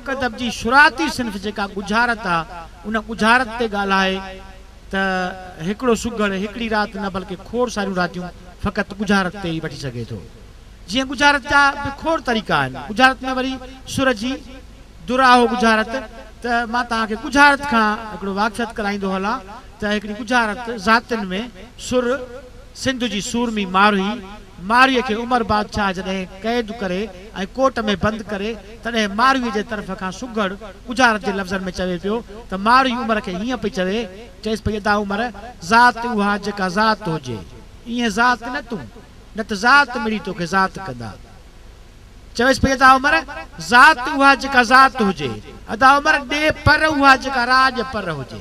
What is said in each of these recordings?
لوڪ ادب جي شروعاتي صنف جيڪا ڳجهارت آ، ان ڳجهارت تي ڳالهائي ته هڪڙو سگهڙ هڪڙي رات نه بلڪه کوڙ ساريون راتيون فقط ڳجهارت تي ئي وٺي سگهي ٿو. جيئن ڳجهارت جا به کوڙ طريقا آهن. ڳجهارت ۾ وري سر جي دراهو ڳجهارت ته مان توهان کي ڳجهارت کان هڪڙو واقفيت ڪرائيندو هلان ته هڪڙي ڳجهارت ذاتين ۾ سر سنڌ جي سورمي ماروهي، ماروهيء کي عمر بادشاهه جڏهن قيد ڪري ۽ ڪوٽ ۾ بند ڪري، تڏهن ماروهيء جي طرف کان سگهڙ ڳجهارت جي لفظن ۾ چوي پيو ته ماروهي عمر کي هيئن پئي چوي، چيس پئي ادا عمر، ذات اها جيڪا ذات هجي، ايئن ذات نه تون، نه ته ذات مڙئي توکي ذات ڪندا. چويس پئي ادا عمر، ذات اها جيڪا ذات هجي، ادا عمر ڏي پر اها جيڪا راڄ پر هجي.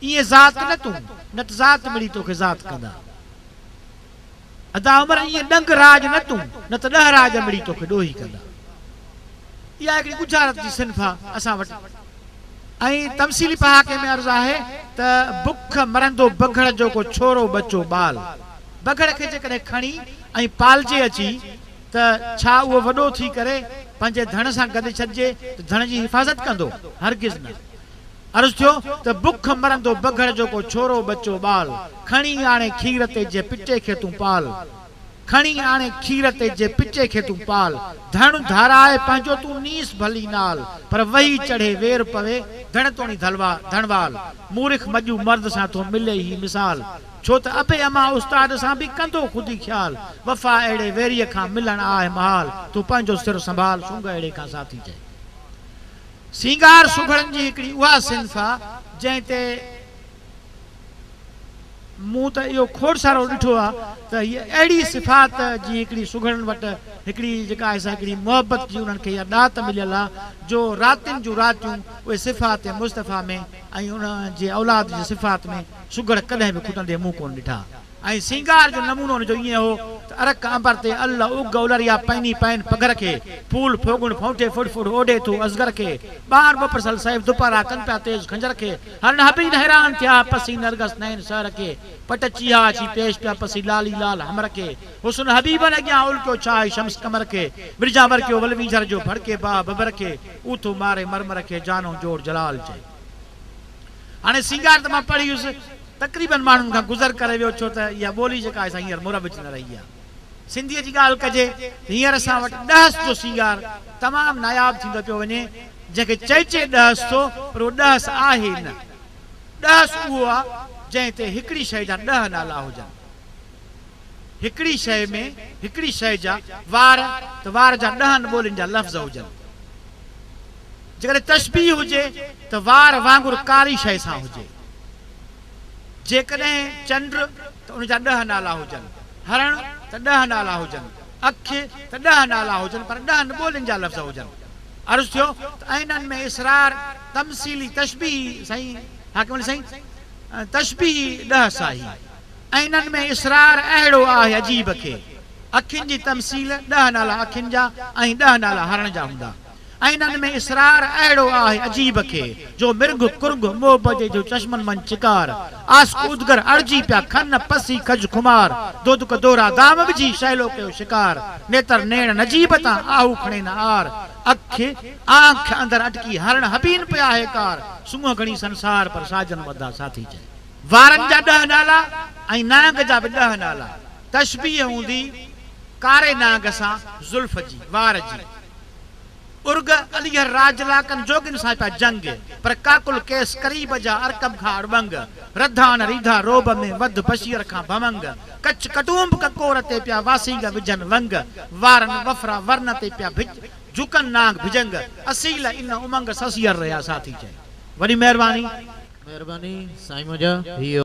ايئن ذات نه تون، نه ته ذات مڙئي توکي ذات ڪندا. ادا عمر ايئن ڏنگ راڄ نه تون، نه ته ڏهه راڄ مڙئي توکي ڏوهي ڪندا. اها هڪڙي ڳجهارت جي صنف آ اسان وٽ ۽ تمثيلي پهاڪي ۾ عرض آهي ته بک مرندو بگهڙ جو ڪو ڇورو ٻچو ٻال. بگهڙ کي جيڪڏهن کڻي ۽ پالجي اچي ته ڇا اهو وڏو ٿي ڪري پنهنجي ڌڻ سان گڏ ڇڏجي ته ڌڻ جي حفاظت ڪندو؟ هرگز نه. عرض ٿيو ته بک مرندو بگهڙ جو ڪو ڇورو ٻچو ٻال، کڻي آڻي کير تي جي پٽي کي تون پال. کڻي آڻي کير تي جي پٽي کي تون پال. ڌڻ ڌارائي پنهنجو تون نيس ڀلي نال، پر وهي چڙهي وير پوي ڌڻ توڻي ڌڻوال. مورخ مڄو مرد سان ٿو ملي هي مثال. ڇو ته ابي امان استاد سان به ڪندو خودي خيال، وفا اهڙي ويريء کان ملڻ آهه محال، تون پنهنجو سر سنڀال، سونگهه اهڙي کان ساٿي چئي. سينگار سگهڙن جي هڪڙي اها صنف آ، جنهن تي مون ته اهو کوڙ سارو ڏٺو آ ته هيء اهڙي صفات جي هڪڙي سگهڙن وٽ هڪڙي جيڪا آهي سا هڪڙي محبت جي انهن کي اها ڏات مليل آ جو راتين جون راتيون اهي صفات مصطفيٰ ۾ ۽ ان جي اولاد جي صفات ۾ سگهڙ ڪڏهن به کٽندي مون ڪونه ڏٺا ۽ سينگار جو نمونو ان جو ائين هو ته ارڪ عنبر تي ال اگ الريا پئني پئن پگهر کي، ڦول ڦوڳڻ ڦونٺي ڦڙ ڦڙ اوڍي ٿو اصغر کي، ٻار ٻپرسل سيف دوپارا ڪن پيا تيز خنجر کي، هرڻ حبين حيران ٿيا پسي نرگس نين سحر کي، پٽ چيها اچي پيش پيا پسي لالي لال حمر کي، حسن حبيبن اڳيان الڪيو ڇاهي شمس قمر کي، ورجان ورڪيو ول وينجهر جو ڀڙڪي باهه ڀنڀر کي، اوٿو ماري مرمر کي جانو جوڙ جلال چئي. هاڻي سينگار ته مان پڙهي هيس، تقريبن ماڻهن کان گذر ڪري ويو ڇو ته اها ٻولي جيڪا آهي سا هينئر مروج نه رهي آهي. سنڌيء جي ڳالهه ڪجي ته هينئر اسان وٽ ڏهس جو سينگار تمام ناياب ٿيندو پيو وڃي، جنهن کي چئجي ڏهس ٿو پر اهو ڏهس آهي نه. ڏهس اهو آهي جنهن تي هڪڙي شيء جا ڏهه نالا هجن. هڪڙي شيء ۾ هڪڙي شيء جا وار ته وار جا ڏهن ٻولين جا لفظ هجن. جيڪڏهن تشبيهه هجي ته وار وانگر ڪاري شيء سان هجي. جيڪڏهن چنڊ ته ان جا ڏهه نالا هجن، هرڻ ته ڏهه نالا هجن، اک ته ڏهه نالا هجن پر ڏهن ٻولين جا لفظ هجن. عرض ٿيو ته عينن ۾ اسرار تمثيلي تشبيهي سائين حاڪم علي سائين تشبيهي ڏهه ساهي. عينن ۾ اسرار اهڙو آهي عجيب کي. اکين جي تمثيل ڏهه نالا اکين جا ۽ ڏهه نالا هرڻ جا هوندا. عينن ۾ اسرار اهڙو آهه عجيب کي، جو مرگهه ڪرگهه محبت جي جو چشمن منجهه چڪار، آسڪ ادگر اڙجي پيا کن پسي کج خمار، دودڪ دورا دام وجهي شهلو ڪيو شڪار، نيتر نيڻ نجيب تان آهو کڻي نه آر، اک آنک اندر اٽڪي هرڻ حبين پيا هيڪار، سونهن گهڻي سنسار پر ساجن وڌا ساٿي چئي. وارن جا ڏهه نالا ۽ نانگ جا به ڏهه نالا، تشبيهه هوندي ڪاري نانگ سان زلف جي، وار جي. ارگ اليهر راج لاڪن جوڳين سان پيا جنگ، پر ڪاڪل ڪيس قريب جا ارڪب کان اڙٻنگ، رڌان ريڌا روب ۾ وڌ بشير کان ڀونگ، ڪچ ڪٽونب ڪڪور تي پيا واسينگ وجهن ونگ، وارن وفرا ورن تي پيا جهڪن نانگ ڀجنگ، اصيل ان امنگ سسيئر رهيا ساٿي چئي. وڏي مهرباني. مهرباني سائين منهنجا. هي.